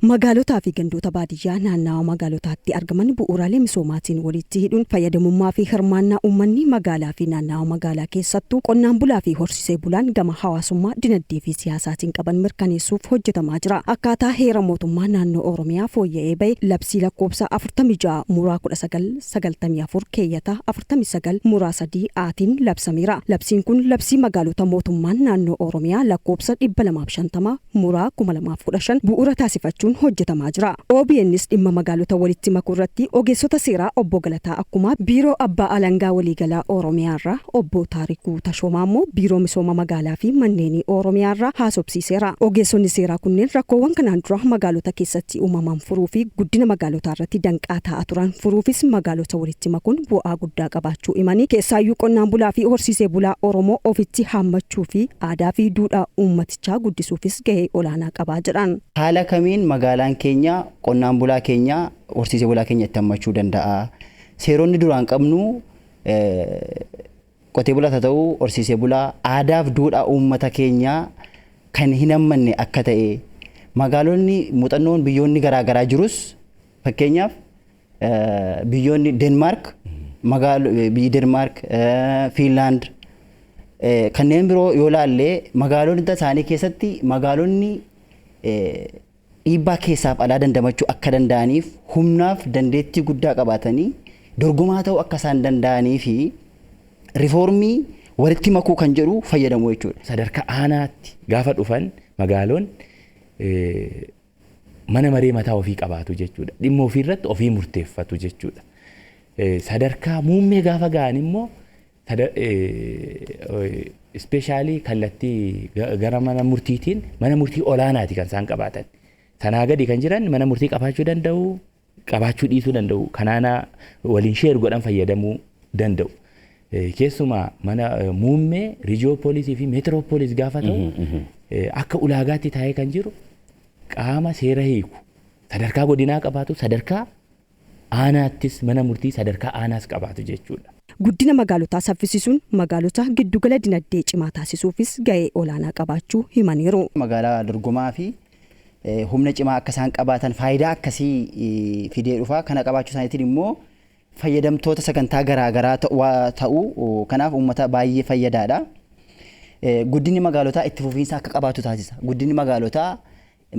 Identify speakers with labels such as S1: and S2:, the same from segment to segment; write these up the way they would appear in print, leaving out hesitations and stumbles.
S1: Magaalotaa fi gandoota baadiyyaa naannawa magaalotaatti argaman bu'uuraalee misoomaatiin walitti hidhuun fayyadamummaa fi hirmaannaa uummanni magaalaa fi naannawa magaalaa keessattuu qonnaan bulaa fi horsiisee bulaan gama hawaasummaa, dinagdee fi siyaasaatiin qaban mirkaneessuuf hojjetamaa jira. Akkaataa heera mootummaa naannoo Oromiyaa fooyya'ee bahe labsii lakkoofsa 46 muraa 1994 keeyyata 49 muraa 3 Aatiin labsameera. Labsiin kun labsii magaalota mootummaan naannoo Oromiyaa lakkoofsa 250 muraa 2015 bu'uura taasifachuun hojjetamaa jira. OBNs dhimma magaalota walitti makuu irratti ogeessota seeraa Obbo Galataa Akkumaa Biiroo Abbaa Alangaa Waliigalaa Oromiyaarraa, Obbo Taarikuu Tashoomaa immoo Biiroo Misooma Magaalaa fi Manneenii Oromiyaarraa haasofsiiseera. Ogeessonni seeraa kunneen rakkoowwan kanaan dura magaalota keessatti uumaman furuu fi guddina magaalotaa irratti danqaa ta'aa turan furuufis magaalota walitti makuun bu'aa guddaa qabaachuu himanii, keessaayyuu qonnaan bulaa fi horsiisee bulaa Oromoo ofitti haammachuu fi aadaa fi duudhaa uummatichaa guddisuufis gahee olaanaa qaba jedhan.
S2: Haala kamiin magaalaan keenya qonnaan bulaa keenya, horsiisee bulaa keenya itti hammachuu danda'a? Seeronni duraan qabnu qotee bulaas haa ta'u horsiisee bulaa aadaaf duudhaa uummata keenyaa kan hin hammanne akka ta'e magaalonni muuxannoon biyyoonni garaa garaa jirus, fakkeenyaaf biyyoonni Denmaark, biyyi Denmaark, Fiinlaand, kanneen biroo yoo laalle, magaalota isaanii keessatti magaalonni dhiibbaa keessaaf alaa dandamachuu akka danda'aniif humnaaf dandeettii guddaa qabaatanii dorgomaa ta'uu akka isaan danda'anii fi rifoormii walitti makuu kan jedhu fayyadamu jechuudha.
S3: Sadarkaa aanaatti gaafa dhufan magaaloon mana maree mataa ofii qabaatu jechuudha. Dhimma ofii irratti ofii murteeffatu jechuudha. Sadarkaa muummee gaafa ga'an immoo, especially kallattii gara mana murtiitiin, mana murtii olaanaati kan isaan qabaatan. Sanaa gadi kan jiran mana murtii qabaachuu danda'u, qabaachuu dhiisuu danda'u. Kanaanaa waliin share godhan fayyadamuu danda'u. Keessumaa mana muummee regiopolis fi metropolis gaafa ta'u, akka ulaagaatti taa'ee kan jiru qaama seera hiiku sadarkaa godinaa qabaatu, sadarkaa aanaattis mana murtii sadarkaa aanaas qabaatu jechuudha.
S1: Guddina magaalotaa saffisiisuun magaalota giddugala dinagdee cimaa taasisuufis gahee olaanaa qabaachuu himaniiru.
S2: Magaalaa dorgomaa fi humna cimaa akka isaan qabaatan faayidaa akkasii fidee dhufa. Kana qabaachuu isaaniitiin immoo fayyadamtoota sagantaa garaagaraa ta'uu, kanaaf uummata baay'ee fayyadaadha. Guddinni magaalotaa itti fufiinsa akka qabaatu taasisa. Guddinni magaalotaa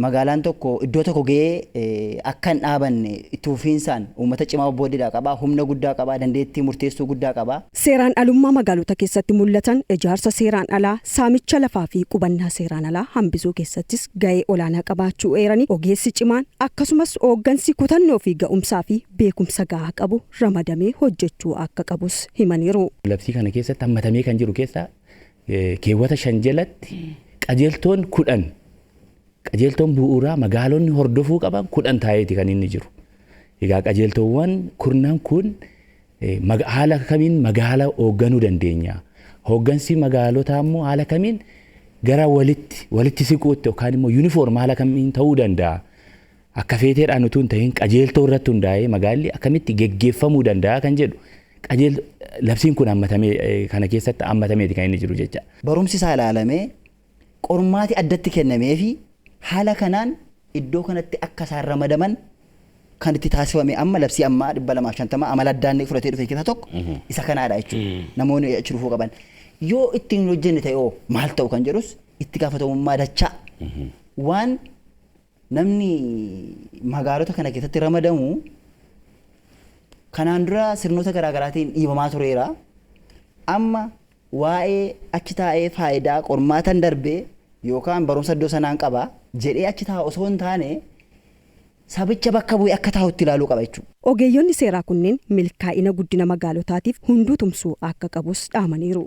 S2: magaalaan tokko iddoo tokko ga'ee akka hin dhaabanne itti fufiinsaan uummata cimaa booddeedhaa qaba, humna guddaa qaba, dandeettii murteessuu guddaa qaba.
S1: Seeraan alummaa magaalota keessatti mul'atan, ijaarsa seeraan alaa, saamicha lafaa fi qubannaa seeraan alaa hambisuu keessattis ga'ee olaanaa qabaachuu eeranii, ogeessi cimaan akkasumas hooggansi kutannoo fi ga'umsaa fi beekumsa gahaa qabu ramadamee hojjechuu akka qabus himaniiru.
S3: Labsii kana keessatti hammatamee kan jiru keessaa keewwata 5 jalatti qajeeltoon 10, qajeeltoon bu'uuraa magaalonni hordofuu qaban 10 taa'eeti kan inni jiru. Egaa qajeeltoowwan kurnan kun haala kamiin magaala hoogganuu dandeenya? Hooggansi magaalotaa immoo haala kamiin gara walitti siquutti yookaan immoo uniform haala kamiin ta'uu danda'a? Akka feeteedhaan utuu hin ta'in qajeeltoo irratti hundaa'ee magaalli akkamitti geggeeffamuu danda'a kan jedhu qajeel labsiin kun hammatamee kana keessatti hammatameeti kan inni jiru jecha.
S2: Barumsi isaa ilaalamee, qormaati addatti kennamee fi haala kanaan iddoo kanatti akka isaan ramadaman kan itti taasifame amma labsii ammaa 250 amala addaan fudhatee dhufe keessaa tokko isa kanaadha jechuudha. Namoonni achi dhufuu qaban. Yoo ittiin hin hojjenne ta'e hoo maal ta'u kan jedhus itti gaafatamummaa dachaa waan namni magaalota kana keessatti ramadamu kanaan dura sirnoota garaagaraatiin dhiibamaa tureera. Amma waa'ee achi taa'ee faayidaa qormaatan darbee yookaan barumsa iddoo sanaan qaba jedhee achi taa'u osoo hin taane, sabicha bakka bu'ee akka taa'utti ilaaluu qaba jechuudha.
S1: Ogeeyyonni seeraa kunneen milkaa'ina guddina magaalotaatiif hunduu tumsuu akka qabus dhaamaniiru.